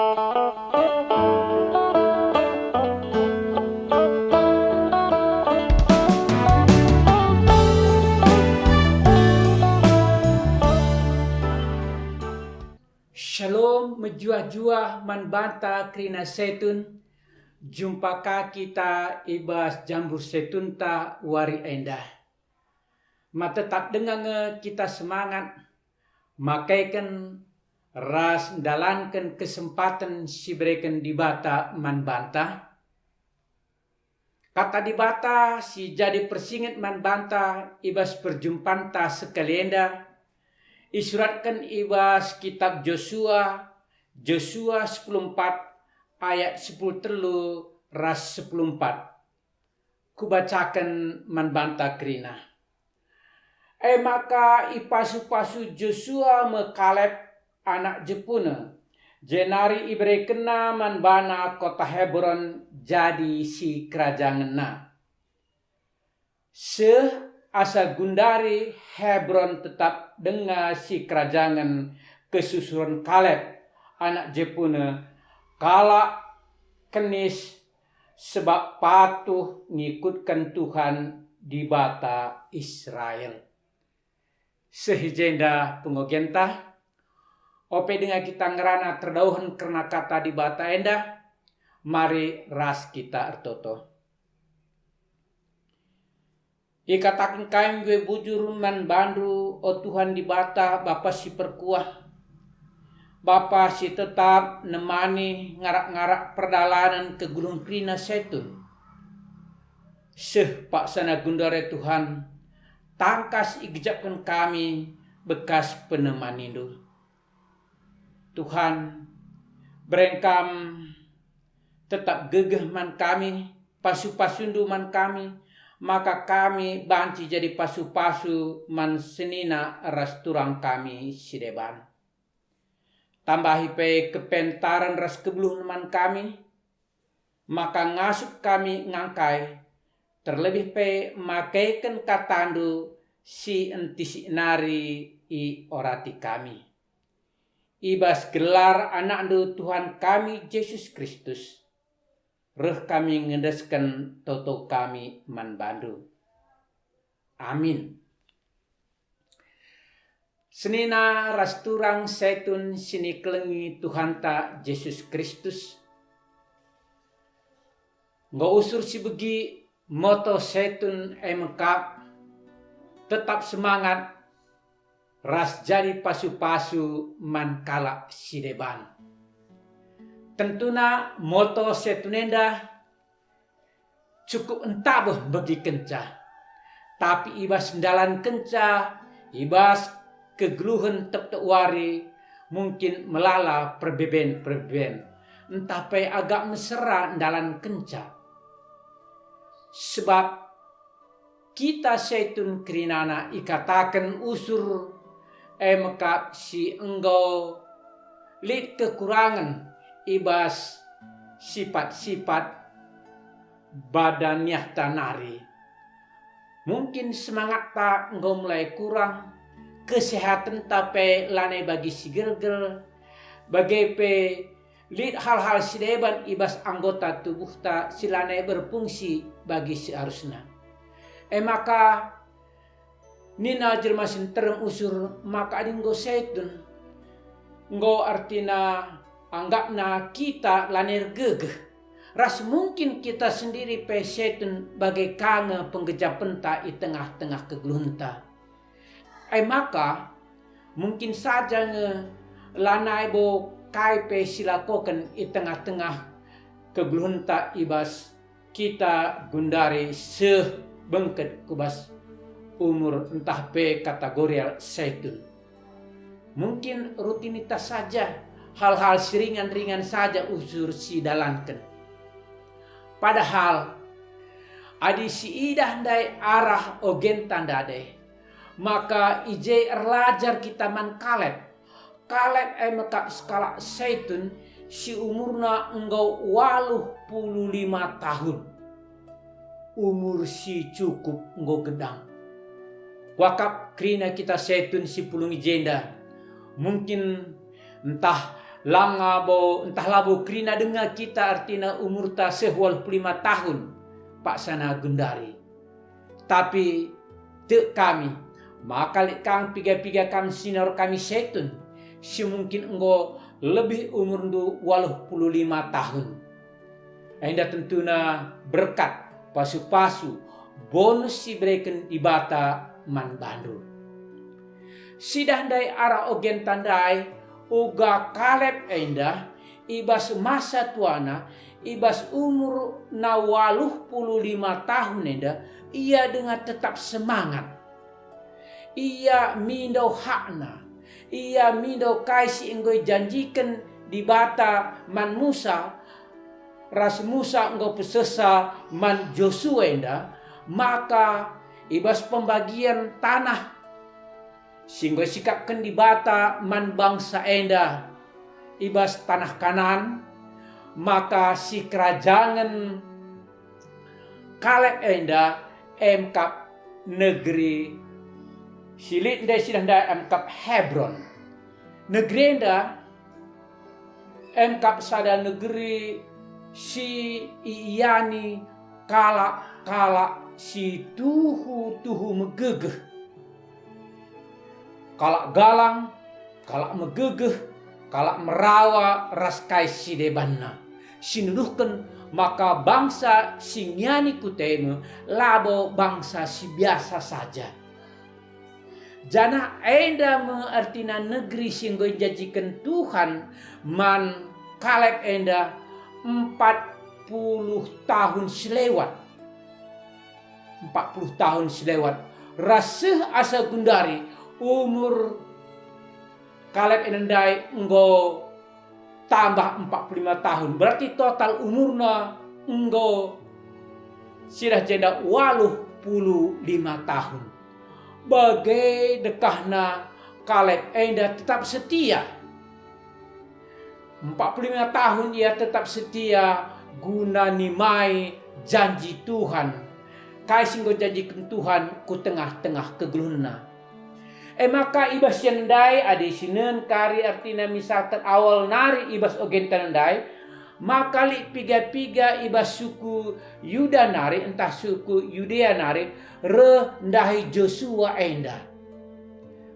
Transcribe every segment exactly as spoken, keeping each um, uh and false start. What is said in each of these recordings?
Shalom, mejuah-juah man banta kerina Setun. Jumpa ka kita i bas jambur Setunta wari enda. Ma tetap denga nge kita semangat, makeken ras ndalanken kesempaten si ibereken Dibata man banta? Kata Dibata si jadi persinget man banta i bas perjumpanta sekali enda, isuratken i bas kitab Josua, Josua sepuluh empat ayat sepuluh telu ras sepuluh empat. Kubacaken man banta kerina. E maka ipasu-pasu Josua me Kaleb anak Jepune, jenari iberekenna man bana kota Hebron jadi sikerajangenna. Seh asa gundari Hebron tetap denga sikerajangen kesusuren Kaleb anak Jepune, kalak Kenis, sebab patuh ngikutken Tuhan Dibata Israel. Seh i jenda pengogenta, ope denga kita ngerana terdauhen kerna kata Dibata enda, mari ras kita ertoto. Ikataken kai enggo bujur man bandu, o Tuhan Dibata, Bapa si perkuah, Bapa si tetap nemani ngarak-ngarak perdalanen kegeluhen kerina Setun. Seh paksana gundari Tuhan, tangkas igejapken kami bekas penemanindu. Tuhan, bereng Kam tetap gegeh man kami, pasu-pasundu man kami, maka kami banci jadi pasu-pasu man senina ras turang kami si deban. Tambahi pe kepentaren ras kegeluhen man kami, maka ngasup kami ngangkai, terlebih pe makeken katandu si entisik nari iorati kami. I bas gelar AnakNdu Tuhan kami Jesus Kristus, reh kami ngendesken toto kami man bandu. Amin. Senina ras turang Setun si nikelengi Tuhanta Jesus Kristus, enggo usur si begi, moto Setun e mekap, tetap semangat, ras jadi pasu-pasu man kalak si deban. Tentuna moto Setun enda cukup ntabeh mbegikenca, tapi i bas ndalankenca, i bas kegeluhen tep-tep wari, mungkin melala perbeben-perbeben, ntah pe agak mesera ndalankenca. Sebab kita Setun kerinana ikataken usur e mekap si enggo lit kekurangen i bas sipat-sipat badaniahta nari. Mungkin semangatta enggo mulai kurang, kesehatenta pe lanai bagi si gelgel, bage pe lit hal-hal si deban i bas anggota tubuhta si lanai berfungsi bagi si arusna. E maka, nina jelma si nterem usur maka adi enggo Setun, enggo artina anggapna kita lanai ergegeh, ras mungkin kita sendiri pe Setun bage ka nge penggejapenta i tengah-tengah kegeluhenta. E maka, mungkin saja nge lanai bo kai pe silakoken i tengah-tengah kegeluhenta i bas kita gundari seh bengket ku bas umur ntah pe kategori Setun. Mungkin rutinitas saja, hal-hal si ringan-ringan saja usur si dalanken. Padahal, adi siidah ndai arah ogenta ndai, maka i je erlajar kita man Kaleb. Kaleb e mekap sekalak Setun si umurna enggo waluh puluh lima tahun. Umur si cukup enggo gedang. Kuakap kerina kita Setun si pulung i jenda, mungkin ntah Langa bo ntah labo kerina denga kita, ertina umurta seh waluh puluh lima tahun paksana gundari. Tapi tek kami, maka lit kang piga-piga kam senior kami setun, si mungkin enggo lebih umurndu waluh puluh lima tahun. Enda tentuna berkat, pasu-pasu, bonus si ibereken Dibata man bandu. Sidah ndai arah ogenta ndai, uga Kaleb enda, i bas masa tuana, i bas umurna waluh puluh lima tahun enda, ia denga tetap semangat. Ia mindo hakna. Ia mindo kai si enggo ijanjiken Dibata man Musa, ras Musa enggo pesesa man Josua enda, maka i bas pembagian tanah si enggo isikapken Dibata man bangsa enda, i bas tanah Kanaan, maka sikerajangen Kaleb enda emkap negeri si lit ndai sidah ndai emkap Hebron. Negeri enda emkap sada negeri si iiani kalak-kalak si tuhu-tuhu megegeh. Kalak galang, kalak megegeh, kalak merawa ras kai si debanna, si nuduhken maka bangsa si ngiani kuta e me labo bangsa si biasa saja. Janah enda me ertina negeri si enggo ijanjiken Tuhan man Kaleb enda empat puluh tahun si lewat. Empat puluh tahun si lewat, ras seh asa gundari umur Kaleb enda ndai enggo tambah empat puluh lima tahun, berarti total umurna enggo sidah jenda waluh puluh lima tahun. Bage dekahna Kaleb enda tetap setia. Empat puluh lima tahun ia tetap setia guna nimai janji Tuhan, kai si enggo janjiken Tuhan ku tengah-tengah kegeluhenna. E maka i bas si ndai adi sinen kari ertina misalken awal nari i bas ogenta ndai, maka lit piga-piga i bas suku Yuda nari ntah suku Yudea nari reh ndahi Josua enda.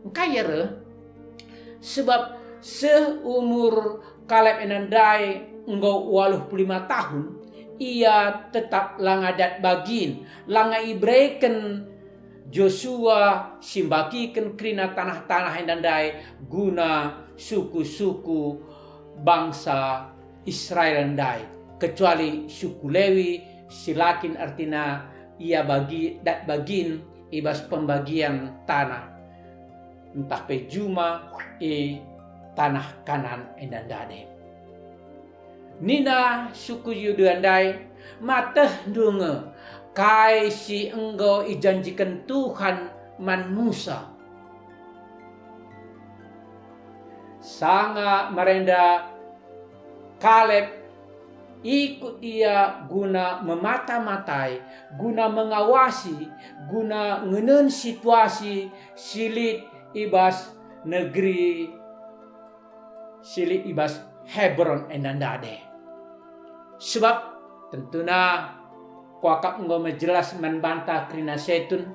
Engkai ia reh? Sebab seh umur Kaleb enda ndai enggo waluh puluh lima tahun, ia tetap langa dat bagin, langa ibereken Josua si mbagiken kerina tanah-tanah enda ndai guna suku-suku bangsa Israel ndai, kecuali suku Lewi si la kin ertina ia bagi, dat bagin i bas pembagian tanah, ntah pe juma i tanah Kanaan enda ndai. Nina suku Yuda ndai, "Matehndu nge kai si enggo ijanjiken Tuhan man Musa. Sanga marenda Kaleb ikut ia guna memata-matai, guna mengawasi, guna ngenen situasi si lit i bas negeri si lit i bas Hebron enda ndai." Sebab tentuna kuakap enggo mejelas man banta kerina setun,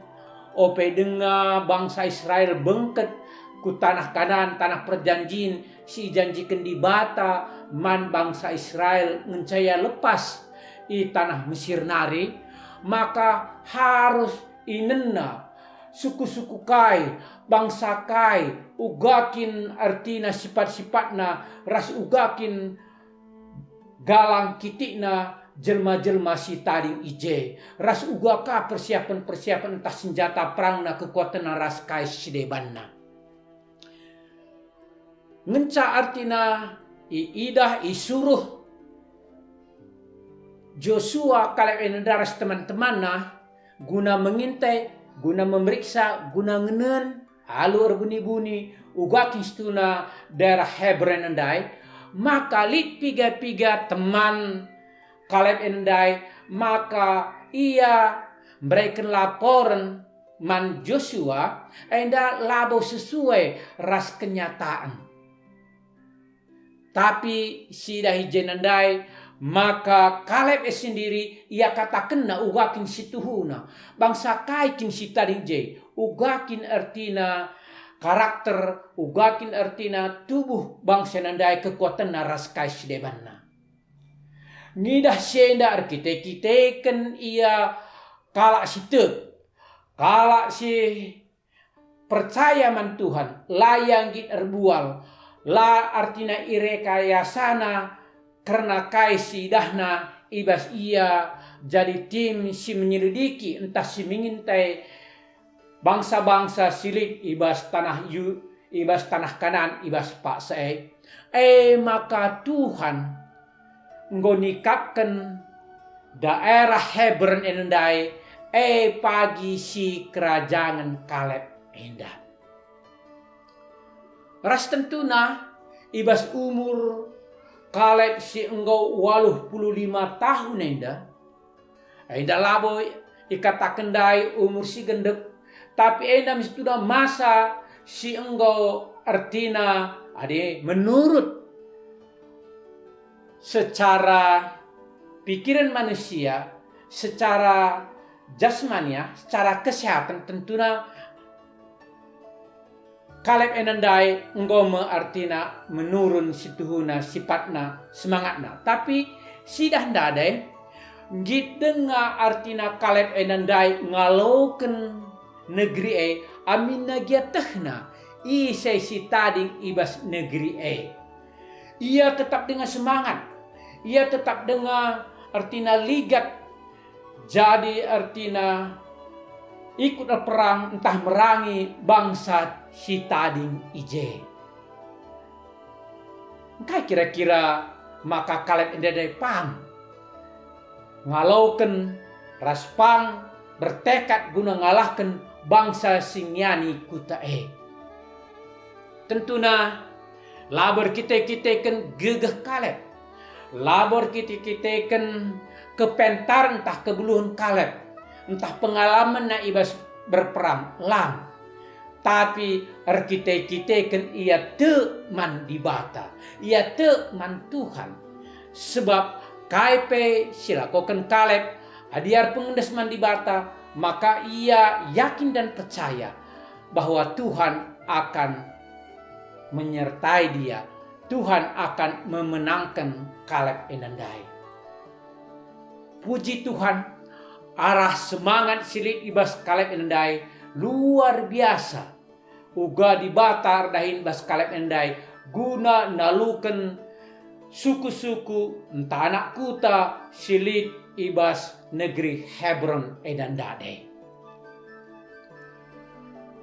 ope denga bangsa Israel bengket ku tanah Kanaan, tanah perjanjin si ijanjiken Dibata man bangsa Israel ngenca ia lepas i tanah Mesir nari, maka harus inenna suku-suku kai, bangsa kai, uga kin ertina sipat-sipatna, ras uga kin galang kitikna jelma-jelma si tading i je, ras uga ka persiapen-persiapen ntah senjata perangna, kekuatenna ras kai si debanna. Ngenca ertina iidah, isuruh Josua Kaleb enda ras teman-temanna guna mengintai, guna memeriksa, guna ngenen alu erbuni-buni, uga kin situhuna daerah Hebron ndai, maka lit piga-piga teman Kaleb ndai, maka ia mbereken laporen man Josua, enda labo sesuai ras kenyataan. Tapi siidah i je ndai maka Kaleb e sendiri iakatakenna uga kin situhuna. Bangsa kai kin si tading je? Uga kin ertina karakter, uga kin ertina tubuh bangsa e ndai kekuatenna ras kai si debanna. Ngidah si enda erkite-kiteken ia kalak si tek, kalak si percaya man Tuhan, la ia nggit erbual, la ertina irekayasana kerna kai si idahna i bas ia jadi tim si menyelidiki ntah si mengintai bangsa-bangsa si lit i bas tanah Yu-, i bas tanah Kanaan, i bas paksa e. E maka Tuhan enggo nikapken daerah Hebron enda ndai, e pagi si kerajangen Kaleb enda. Ras tentuna, i bas umur Kaleb si enggo waluh puluh lima tahun enda, enda labo ikataken ndai umur si gendek, tapi enda me situhuna masa si enggo ertina adi menurut secara pikiran manusia, secara jasmania, secara kesehatan, tentuna Kaleb enda ndai enggo me ertina menurun situhuna sipatna, semangatna. Tapi siidah ndai, nggit denga ertina Kaleb enda ndai ngaloken negeri e, aminna gia tehna ise si tading i bas negeri e. Ia tetap denga semangat, ia tetap denga ertina ligat, jadi ertina ikut erperang ntah merangi bangsa si tading i je. Engkai kira-kira maka Kaleb enda ndai pang ngaloken ras pang bertekad guna ngalahken bangsa si ngiani kuta e? Tentuna, labo erkite-kiteken gegeh Kaleb, labo erkite-kiteken kepentaren ntah kegeluhen Kaleb, ntah pengalamenna i bas berperang, lang. Tapi erkite-kiteken ia tek man Dibata, ia tek man Tuhan. Sebab kai pe si lakoken Kaleb, adi erpengendes man Dibata, maka ia yakin dan percaya bahwa Tuhan akan menyertai dia, Tuhan akan memenangken Kaleb enda ndai. Puji Tuhan, arah semangat si lit i bas Kaleb enda ndai luar biasa. Uga Dibata erdahin bas Kaleb enda ndai guna naluken suku-suku ntah anak kuta si lit i bas negeri Hebron enda ndai.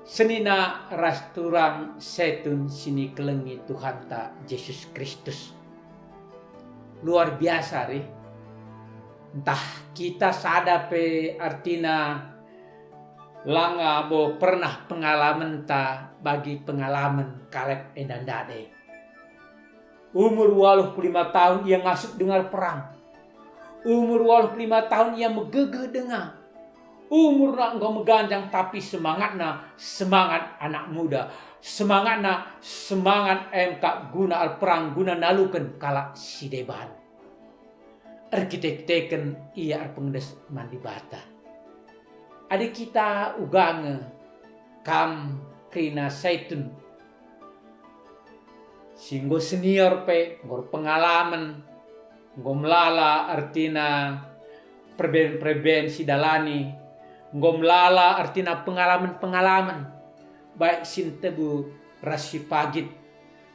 Senina ras turang Saitun si nikelengi Tuhanta Jesus Kristus. Luar biasa, ri. Ntah kita sada pe ertina langa bo pernah pengalamenta bagi pengalamen Kaleb enda ndai. Umur waluh puluh lima tahun ia ngasup denga perang. Umur waluh puluh lima tahun ia megegeh denga. Umurna enggo meganjang, tapi semangatna semangat anak muda. Semangatna semangat emkap guna erperang, guna naluken kalak si deban. Erkite-kiteken ia erpengendes man Dibata. Adi kita uga nge kam kerina Saitun, si enggo senior pe, enggo erpengalamen, enggo melala ertina perben-perben si dalani, enggo melala ertina pengalamen-pengalamen, baik si ntebu ras si pagit,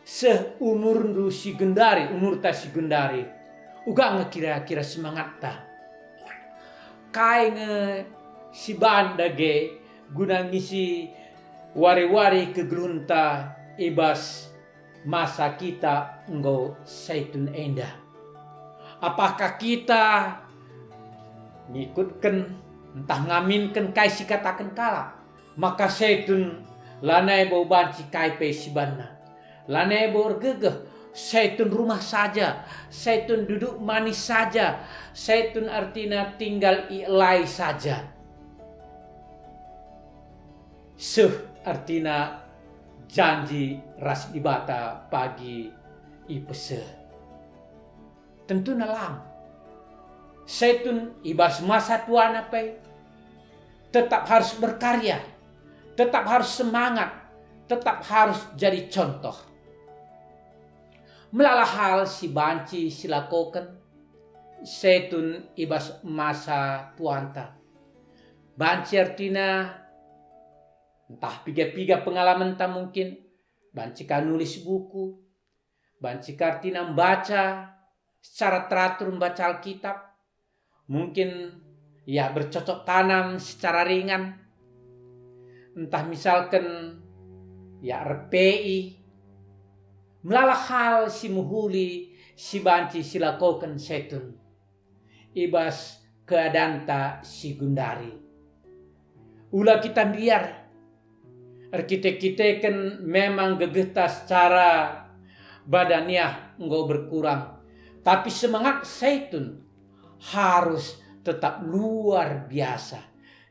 seh umurndu si gendari, umurta si gendari, uga nge kira-kira semangatta. Kai nge si ban dage guna ngisi wari-wari kegeluhenta i bas masa kita enggo Saitun enda? Apakah kita ngikutken ntah ngaminken kai si kataken kalak? Maka Saitun lanai bo banci kai pe si banna. Lanai bo ergegeh, Saitun rumah saja, Saitun duduk manis saja, Saitun ertina tinggal ielai saja. Seh ertina janji ras Dibata pagi ipeseh? Tentuna lang. Setun i bas masa tuana pe tetap harus berkarya, tetap harus semangat, tetap harus jadi contoh. Melala hal si banci silakoken setun i bas masa tuanta. Banci ertina ntah piga-piga pengalamenta mungkin, banci ka nulis buku, banci ka ertina mbaca secara teratur, mbaca Alkitab, mungkin ya bercocok tanam secara ringan, ntah misalken ya erpei, melala hal si mehuli si banci silakoken setun i bas keadanta si gundari. Ula kita mbiar, erkite-kiteken memang gegehta secara badaniah enggo berkurang, tapi semangat setun harus tetap luar biasa.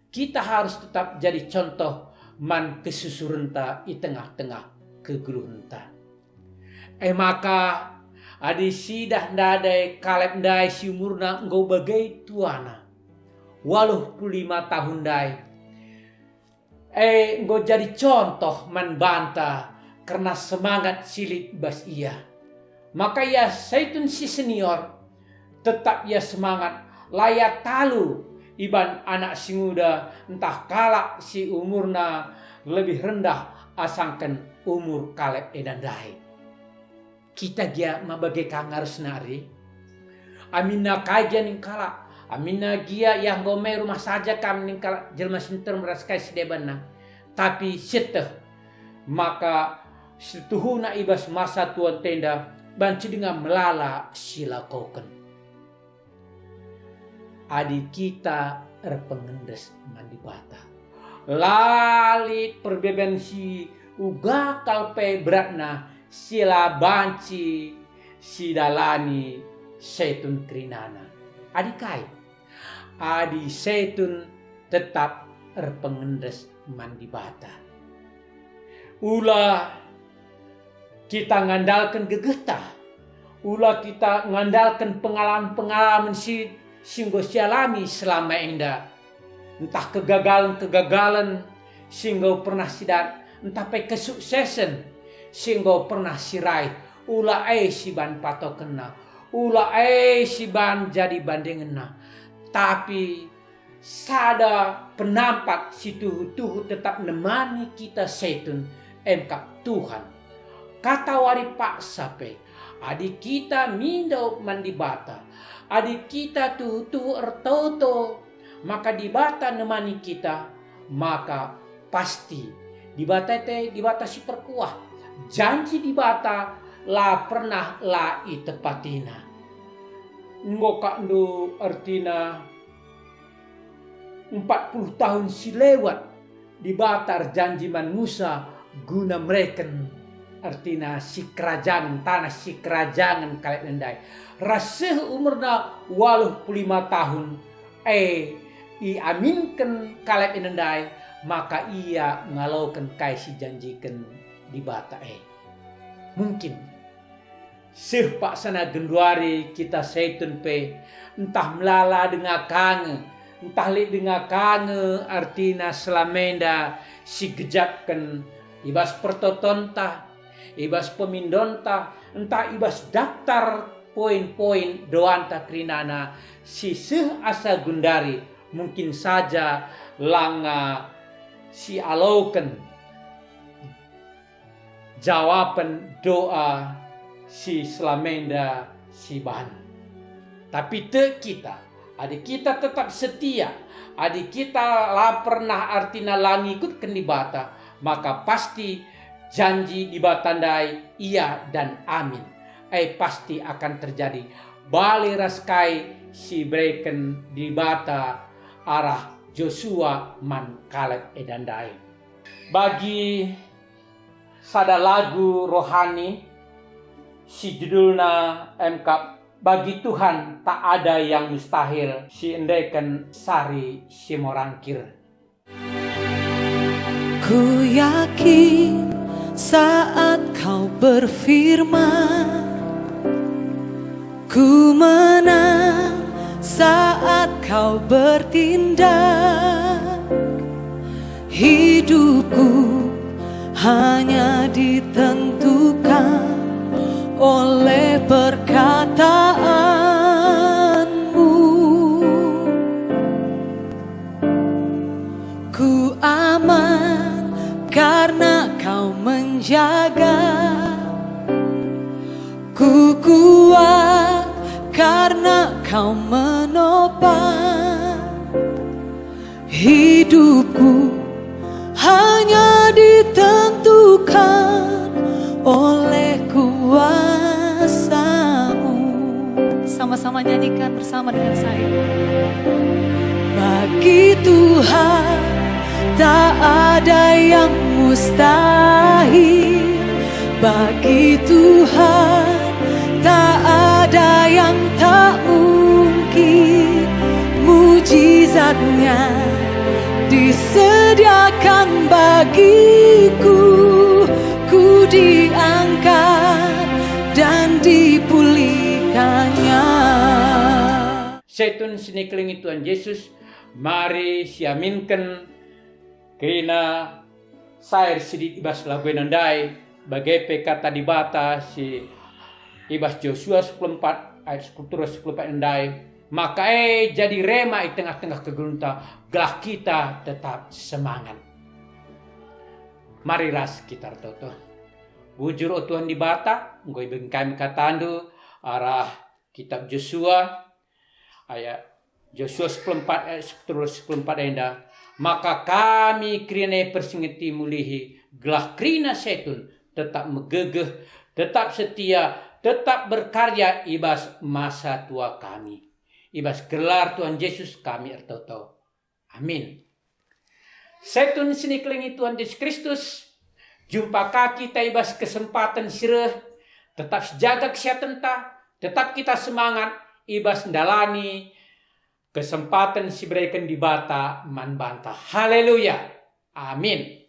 Kita harus tetap jadi contoh man kesusurenta i tengah-tengah kegeluhenta. E maka, adi sidah ndadai Kaleb ndai si umurna enggo bage tuana, waluh puluh lima tahun ndai, e enggo jadi contoh man banta kerna semangat si lit bas ia. Maka ia setun si senior, tetap ia semangat, la ia talu iban anak si nguda ntah kalak si umurna lebih rendah asangken umur Kaleb enda ndai. Kita gia ma bage ka ngarus nari? Aminna kai gia ning kalak? Aminna gia ia enggo me rumah saja kam ning kalak jelma si nterem ras kai si debanna, tapi sieteh maka situhuna i bas masa tuanta enda banci denga melala silakoken. Adi kita erpengendes man Dibata, la lit perbeben si uga kal pe beratna si la banci sidalani setun kerinana. Adi kai? Adi setun tetap erpengendes man Dibata. Ula kita ngandalken gegehta, ula kita ngandalken pengalaman-pengalaman si, si enggo sialami selama enda, ntah kegagalen-kegagalen si enggo pernah sidat, ntah pe kesuksesen si enggo pernah siraih, ula e siban patokenna, ula e siban jadi bandingenna. Tapi sada penampat si tuhu-tuhu tetap nemani kita setun, emkap Tuhan. Katawari paksa pe, adi kita mindo man Dibata, adi kita tuhu-tuhu ertoto maka Dibata nemani kita, maka pasti Dibata te Dibata si perkuah. Janji Dibata la pernah la itepatiNa. Enggo kak ndu ertina empat puluh tahun si lewat Dibata erjanji man Musa guna mereken, ertina sikerajangen, taneh sikerajangen Kaleb enda ndai. Ras seh umurna waluh puluh lima tahun, e, iaminken Kaleb enda ndai, maka ia ngaloken kai si janjiken Dibata e. Mungkin seh paksana genduari kita setun pe, ntah melala denga ka nge, ntah lit denga ka nge, ertina selama enda sigejapken i bas pertotonta, i bas pemindonta, ntah i bas daftar poin-poin doanta kerinana si seh asa genduari, mungkin saja langa sialoken jawapen doa si selama enda siban. Tapi tek kita, adi kita tetap setia, adi kita la pernah ertina la ngikutken Dibata, maka pasti janji Dibata ndai iya dan amin. E pasti akan terjadi bali ras kai si ibereken Dibata arah Josua man Kaleb enda ndai. Bagi sada lagu rohani si judulna emkap Bagi Tuhan Tak Ada Yang Mustahil si endeken Sari Simorangkir. Ku yakin saat kau berfirman, Ku menang saat kau bertindak. Hidupku hanya ditentukan oleh perkataanmu. Ku aman karena kau menjaga. Ku kuat karena kau menopang. Hidupku hanya ditentukan oleh kuasamu. Sama-sama nyanyikan bersama dengan saya. Bagi Tuhan tak ada yang mustahil. Bagi Tuhan tak ada yang tak mungkin. Mujizatnya disediakan bagiku. Ku diangkat dan dipulihkannya. Setun si nikelengi Tuhan Jesus, mari siaminken kerina sair si lit i bas lagu enda ndai, bage pe kata Dibata si i bas Josua sepuluh empat ayat sepuluh terus sepuluh empat ndai, maka e jadi rema i tengah-tengah kegeluhenta, gelah kita tetap semangat. Mari ras kita ertoto. Bujur, o Tuhan Dibata, enggo ibereken kami katandu arah kitab Josua, ayat Josua sepuluh empat ayat sepuluh sepuluh empat enda, maka kami kerina persingeti mulihi, gelah kerina setun tetap megegeh, tetap setia, tetap berkarya i bas masa tua kami. I bas gelar Tuhan Jesus kami ertoto. Amin. Setun si nikelengi Tuhan Jesus Kristus, jumpa ka kita i bas kesempaten si reh, tetap sijaga kesehatenta, tetap kita semangat i bas ndalani kesempaten si ibereken Dibata man banta. Haleluya. Amin.